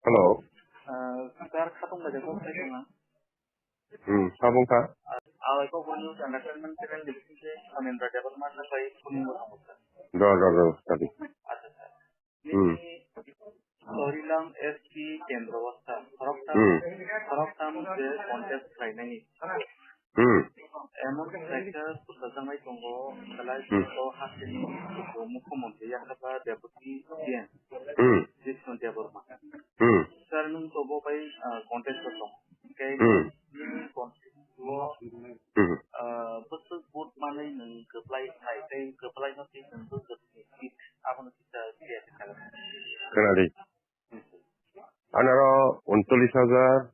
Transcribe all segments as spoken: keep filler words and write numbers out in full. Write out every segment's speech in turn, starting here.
Hello. Ah, sir, khatung bai de kok sai tong ang. Hmm, sabung kha. Ah, alai kok bo news entertainment channel ni bising ke Sanendra Debbarma sir bai phone bo tongo sir. Do, do, do, study. Acha sir. Hmm. Nini Sorilam S T Kendro Basta, Khoroktham, Hmm. Khoroktham je contest khlainani. Hmm. Emon kaisa kwchajagwi tongo, belai Hmm. joto hasteni Mukhyamantri yakhaba Deputy C M, Hmm. Jishnu Debbarma. Hmm. Sir, nwng to bo bai, ah, contest o tong. Hwnkhe Hmm. nini contest o, Hmm. ah, bwswk vote manwi nwng kwplai khlai tei kwplaino tei nwng bwswk ni seat abono kisa clear khe sagwi. Khwnadi. Anaro uncholish hajar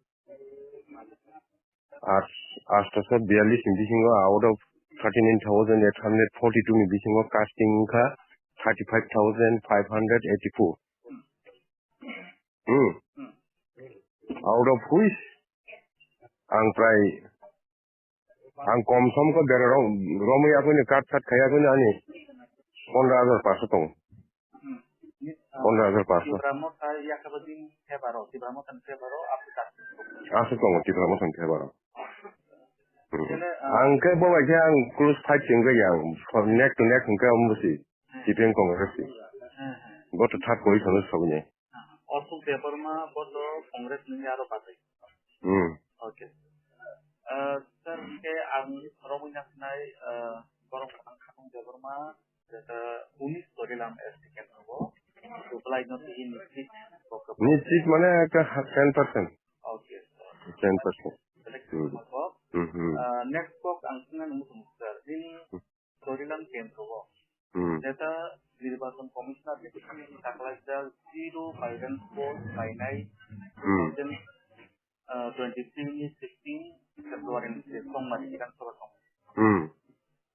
atsho biyallis ni bisingo out of thirty nine thousand eight hundred forty two ni bisingo casting wngkha thirty five thousand five hundred eighty four. Hmm. Out of which ang prai ang kom som ko bera rom romwi yakuni kat sat khaya kuni ani pondro hajar paso tong. Pondro hajar paso. Tipra Motha yakaba din febaro, Tipra Motha ni febaro, apu tak. Aso tongo Tipra Motha ni febaro. Hmm. Kene, ah, ang ke bo bai ke ang close fight chengga yang for neck to neck hingke ang busi. Hmm. Tipra Congress si. Hmm, hmm. Bo to third position o sogni. Orthok Debbarma bo to Congress ni aro batai. Hmm. Okay. Ah, sir, hingke ang romwi naknai, ah, borok ang khatung Debbarma, jeta unis Sorilam S T Kendro bo. Supply no tigi nischit bo kwbang. Nischit mane ekta ha-, ten percent. Okay, sir. Ten percent. Select Hmm. ko. Hmm, hmm. Ah, next kok ang swngnani muchung, sir. Nini Hmm. Sorilam Kendro o. Hmm. Jeta Nirbachon Commissioner ni bwskango kaklaijak zero violence post khlainai Hmm. two thousand twenty-three ni sixteen February ni se Songmari Bidhan Sabha song. Hmm.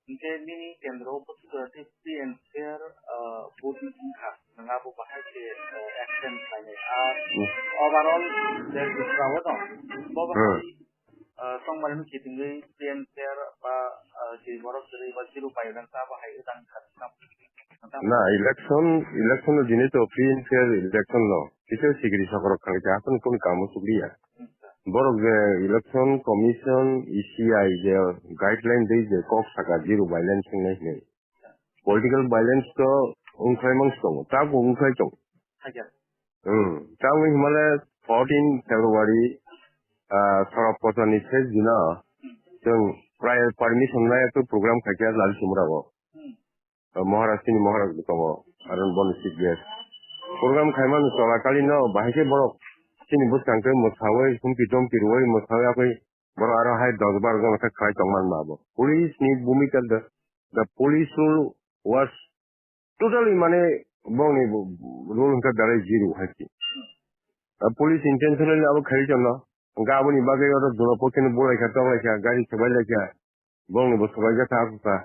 Hingke nini kendro o bwswk free and fair, ah, voting wngkha, nwng abo bahai se, ah, extend khlainai. Ar Hmm. overall je Tripura o dong, bo Hmm. bahai Ah, tongmani no kitingwi free and fair ba, ah, je borok kwrwi ba zero violence abo hai wng tang kha. Na, election, election no jini to free and fair election no. Kisa sikiri sokorok khangsa, hakon kuni kamo sukliya. Borok je election commission, E C I je guideline dei je kok saka zero violence hingnai hinwi. Political violence to wngkhlai mang tongo, tabuk wngkhlai tongo. Hajar. Hmm. Tabuk hinmale fourteen February, ah, sorok kotor ni ses dino chwng prior permission nai to program khaikha Lal Simra o. Hmm. Ah, Maharaj chini Maharaj bo tongo, aro boni chief guest. Program khaimani chola kali no bahai khe borok chini bwskang tei mwsawi humpi dompi rwui mwsawi akoi Borok aro hai dos bar jon khe khlai tong man ba bo. Police ni bhumika the, the police rule was totally mane bongni rule hwnkhe belai zero hai se. Ah, police intentionally abo khlai tongno. Hwnkhe aboni bagwi oro jora pokheno bolai kha, tong lai kha, gari swbai lai kha. Bongni bo swbai jak kha, aku kha.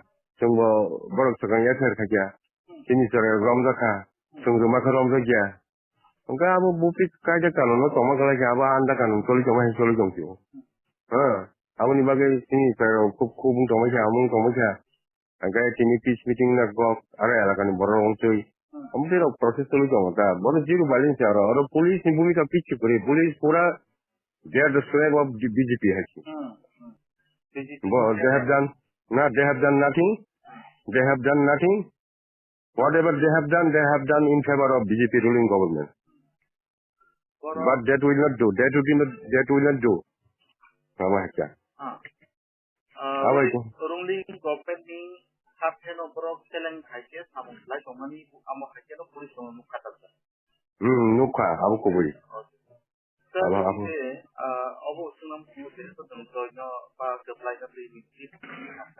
Chwng bo borok swkang ya kher kha kya. Chini chwrai romjak kha. Chwng rwma khe romjak ya. Hwnkhe abo buphi kaida kanun no tongma khlai khe abo anda kanun choli tongma hai choli tong phio. Ha, aboni bagwi chini chwrai rok khub, khub wng tongma khe, amo wng tongma khe. Hwnkhe tini peace meeting na kok aro elaka ni borok rok wng twi. Omo twi rok protest choli tongo ta. Bono zero violence aro, aro police ni bhumika kichu kwrwi. Police pura they are the slave of the B J P hai se. Bo, they have done, na, they have done nothing. They have done nothing. Whatever they have done, they have done in favor of B J P ruling government. But that will not do. That will not, that will not do. Tamo hakya. Ah. Ah, Abai ko. Ruling government ni sab heno borok seleng khaikhe samung khlai tongmani amo haikhe no police tongmani mukha tapjak. Hmm, nukha, abo kubui. Okay. Sir, abo, abo. Hingke, ah, obo swnam swnam se to tong joino ba kwplai no twi ni.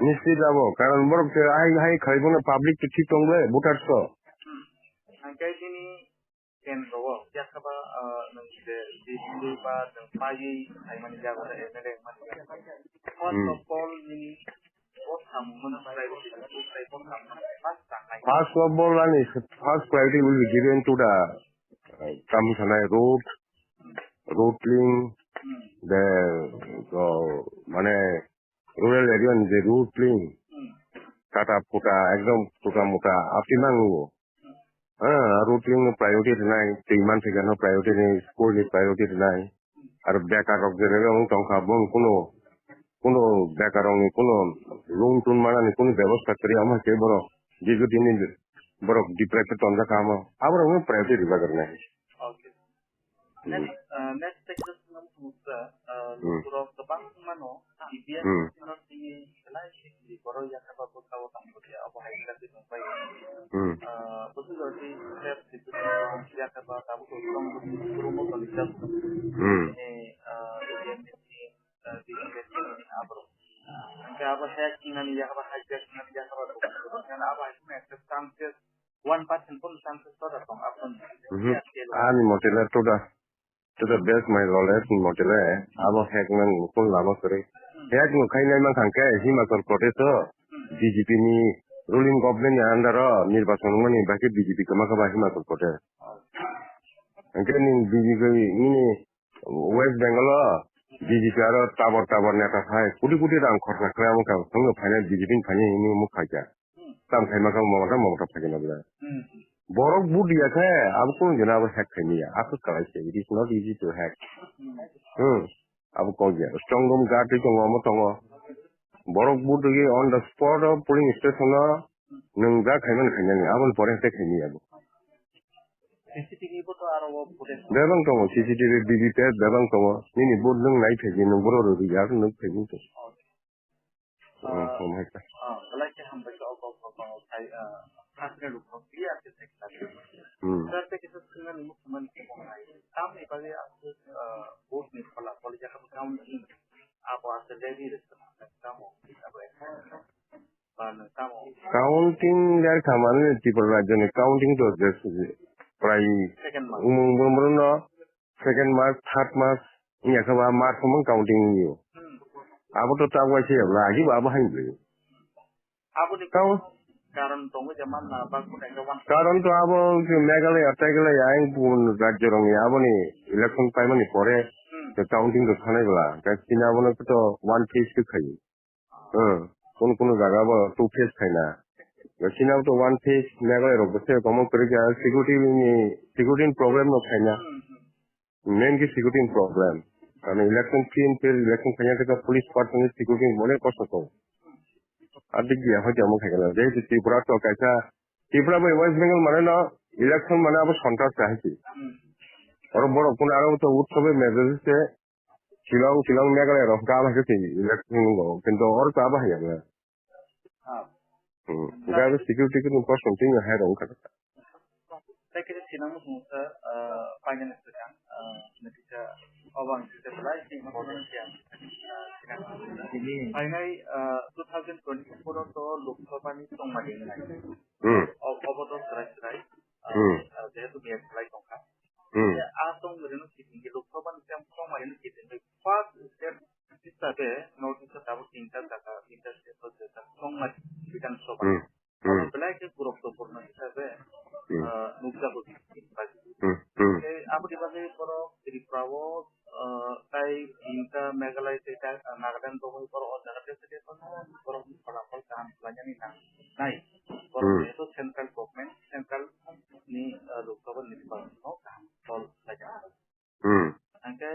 Nischit abo, karon borok se hai, hai khai bono public to thik tong le, voters to. Hmm. Hingke tini kendro o, yakhaba, ah, nwng se, di, di ba, nwng paiwi, hai mani jaga, M L A mani jaga. First Hmm. of all, nini First of all, ani first priority will be given to the, uh, tamo sanai road, road clean, the, uh, mane rural area ni je road clean, kata puta, ekdom tuta muta, apni nango. Ah, road ni priority rwnai, twi manthai gana priority rwnai, school ni priority rwnai. Aro bekar rok je rega wng tongkha, bo kuno, kuno bekar rok ni kuno loan tun manani kuno bebosta kwrwi, omo hai khe borok dikgwdini borok deprive khe tonjak kha omo. Aborok no priority rwbak rwnai. Okay. Hmm. Next, uh, next section no wngkha, uh, hmm, lukurok kwbang mano, B P S Hmm. no tini belai sini borok yakaba bwkha o tong khe abo hai khe tong pai. Hmm. Uh, bwswk jodi step sisi yakaba tabuk tong bwswk kurumo tong jak. Hmm. Ini, uh, A P M ni team, uh, B P S ni aborok. Hingke abo hack hinani yakaba, hijack hinani yakaba, abo hai khe chances one percent pun chances toda tong, aboni Mhm. Ani motele toda, toda best my knowledge ni motele, abo hack nang kun lama kwrwi. Hack no khainai mankha hwnkhe Himachal Pradesh o B J P ni ruling government ni under o nirbachon wngmani, bahai khe B J P kwma kha ba Himachal Pradesh. Hwnkhe ni B J P nini West Bengal o B J P aro tabor tabor neta phai, koti koti rang khorsa khlai, omo kha thangno phainai B J P ni phainai hwnwi omo khaikha. Tam khaima kha Mamata, Mamata phaikha na bwlai. Hmm. Borok vote ya khe abo kunu jora abo hack khaimaya. Aswk kwlai se, it is not easy to hack. Hmm. Hmm. Abo kok ya. Strong room guard twi tongo, omo tongo. Borok vote rwgwi on the spot o polling station o nwng ja khaimani khainani, aboni pore hack khaimaya abo. C C T V bo to aro o footage. Bebak tongo, C C T V, V V P A T bebak tongo. Nini vote nwng nai phaidi, nwng borok rwrwi ya, nwng phaidi to. Okay. Ah, ah, hambai kha. Ah, belai khe hambai kha, o kok, kok, kok, sai, ah, khasni rok kok, clear khe sai kha. Hmm. Sir, tei kisa swngna nini thumani khe bo hai. Tamni bagwi aswk, ah, vote ni phola, phola jakha bo counting. Abo aswk ready rwkha, tamo, abo ekha. Ba nung tamo. Counting jar kha mani Tripura rajyo ni counting to je prai Second month. Umung brum brum no second March, third March, wngya khe ba March mung counting wngyo. Hmm. Abo to tak waisa ya bla, agi ba abo hai bla. Abo ni Tao. Karon tongo je man na bak mo kaisa wan. Karon to abo je Meghalaya, Meghalaya, ang bun rajyo rong ya, abo ni election paimani pore, Hmm. je counting to thanai bla, ka chini abo no to one phase to khai. Hmm. Kun kun jaga bo two phase khaina. Chini abo to one phase, Meghalaya rok bo se komo kwrwi kha, security ni, security ni problem no khaina. Hmm, hmm. Main khe security ni problem. Ani election free and fair election khaina khe police person ni security ni onek kosto tongo. Adik dia hoi jamo khaikha. Jehetu Tripura to kaisa, Tripura bai West Bengal mane no election mane abo sontras kahai se. Hmm. Oro borok kun aro to utsobe majority se Shillong, Shillong, Meghalaya rok hwnkha abo hai khe election nungo, kintu oro to abo hai ya. Ah. Hmm. Hwnkha abo security khe nung kosom twi hai rok wngkha. Tei khe sinang muchung sa, ah, painani swkang, ah, nokisa obo ang kisa belai sing important siya, ah, sinang. Painai, ah, two thousand twenty-four o to Lok Sabha ni tongmani wngnai. Hmm. O-, obo to chwrai chwrai, ah, Hmm. ah, jehetu miyat belai tongkha. Hmm. A tong rino kiting Lok Sabha ni tang tong rino kiting first step hisabe North East o tabuk tinta jaga, tinta state o jesa tong ma Bidhan Sabha. Hmm. Hmm. Belai khe guruttopurno hisabe, Hmm. ah, nukjago. Hmm. Hmm. Tei aboni bagwi borok Tripura o, ah, tai tinta Meghalaya tei ta, ah, Nagaland tongwi borok o jaga tei tei borok ni pholaphol kaham khlainani nang nai. Borok Hmm. jehetu central government, central ni, ah, Lok Sabha ni department o kaham tol khlainani. Hmm. Hingke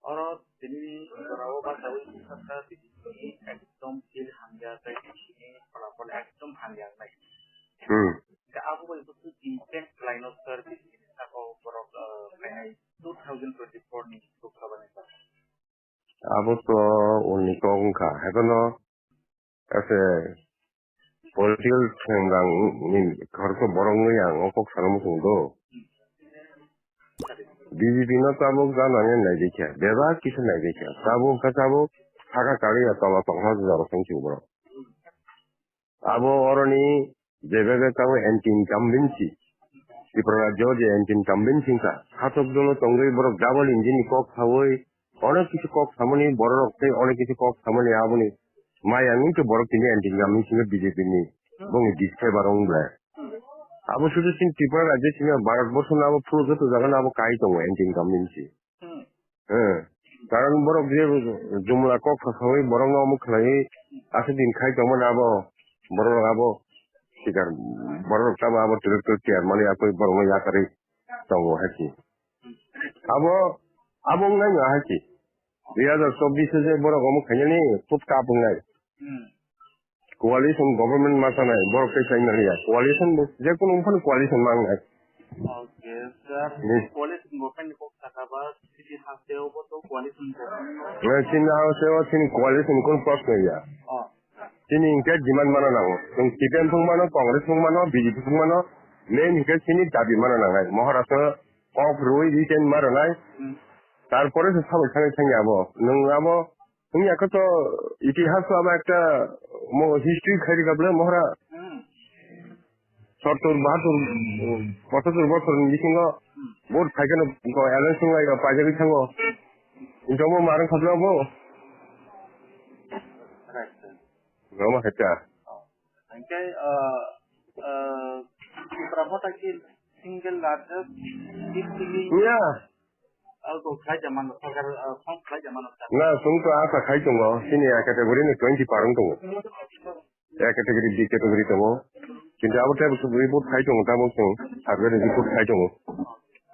oro tini jorao bachaui bwsaksa B J P ni ekdom field hamya tei B J P ni pholapol ekdom hamya wngnai. Hmm. Hingke abo bai bwswk impact khlaino sir B J P ni saka o borok, ah, phainai two thousand twenty-four ni Lok Sabha ni saka. Abo to uni kok wngkha. Haiphano ase political thwng rang ni khoroksa borok wngwi ang o kok sana muchung do. B J P no tabuk gana ni naidi khe, bebak kisa naidi khe. Tabuk khe tabuk saka kari ya tola tongma jora song si borok. Abo oroni jebabe tabuk anti incumbency. Tripura rajyo je anti incumbency wngkha. Khatok dolo tongwi borok double engine ni kok sawi, onek kisu kok samani borok rok tei onek kisu kok samani aboni maya wngkhe borok tini anti incumbency wngkha B J P ni bongni disfavor wng ble. Abo sudu chini Tripura rajyo chini Bharat borsho no abo phuru joto jaga no abo kai tongo anti incumbency. Hmm. Eh, karon borok je jumla kok sasawi borok no omo khlaiwi aswk din khai tongmani abo borok rok abo sikar borok tamo abo tractor chair mani akoi borokno yakarwi tongo hai se. Abo, abo wngnai no hai se. Dui hazar chobbish o je borok omo khainani khub kap wngnai. Hmm. Coalition government ma sanai, borok tei sai maliya. Coalition bo, je kono wngphano coalition ma wngnai. Okay, sir. Hmm. Coalition government ni kok saka ba, city haste o bo to coalition government. Eh, chini haste o chini coalition ni kono proshno ya. Oh. Chini hingke demand mana nango. Chwng C P M thung mano, Congress thung mano, B J P thung mano, main hingke chini dabi mana nangnai. Mohorasno kok rwi written ma rwnai. Hmm. Tarpore se sabai thangwi thangya abo. Nwng abo wngya khe to itihas o abo ekta mo history khai rwkha bwle mohora. Hmm. Sottor bahattor, pochottor bosorni bisingo vote phaikhe no alliance wnglaio, paijagwi thango. Jomo marwng khabla bo. Right, sir. Roma khacha. Oh. Hingke, uh, uh, Tripura Motha ki single largest seat tili. Yeah. Algo khlai jamano, sarkar, uh, form khlai jamano, sir. Na, chwng to asa khai tongo, sini A category ni twenty parwng tongo. A category, B category tongo. Kintu abo tei report khai tongo, tamo chwng survey report khai tongo.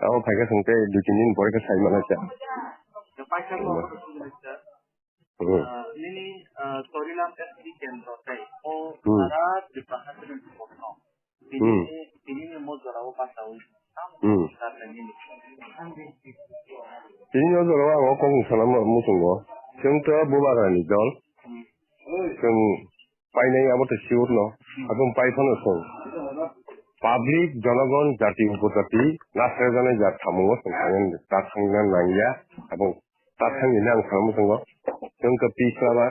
Abo phaikhe chwng tei dui tin din pore khe sai mano cha. Paisa ko, sir. Hmm. Ah, nini, ah, Torilam S T kendro tei o Hmm. sara Tripura haste ni borno. Hmm. Tini, tini ni mo jora o basa o. Hmm. Sar nini. Tini o jora o ang o kok ni sana mo, muchungo. Chwng to bubagra ni dol. Hmm. Chwng painai abo to sure no. Hmm. Aboni pai phano chwng. Public, jonogon, jati upojati, nasrajaknai jat samungo chwng thangna, ta thangna nangya. Abo ta thangni ang sana muchungo. Chwng khe peace lover,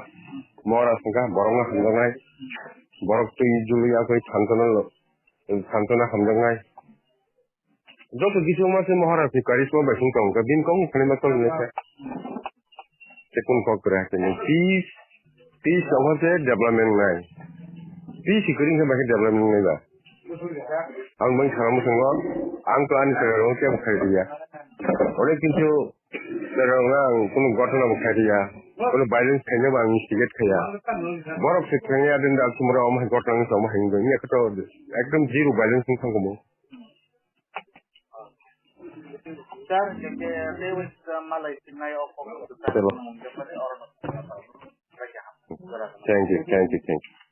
mora songkha, borokno hamjaknai. Borok twi juli yakoi santona lo, santona hamjaknai. Joto kisu ma se Maharaj ni charisma bai sing tong kha, bini kok ni khani ma tong nai kha. Te kun kok kra khe ni peace, peace abo se development nai. Peace kwrwng khe bai khe development nai ba. Ang bai sana muchungo, ang to ani saka rok kebo khai ya. Ore kintu Sir, ang kunu ghotona bo khai ya, kunu violence khaina bo ang instigate khaiya. Borok se khaina din da sumra om hai ghotona ni tongma hai bai ya khato ekdom zero violence ni thangkomo. Sir, je ke lewis malai sinai o kok. Chalo. Thank you, thank you, thank you.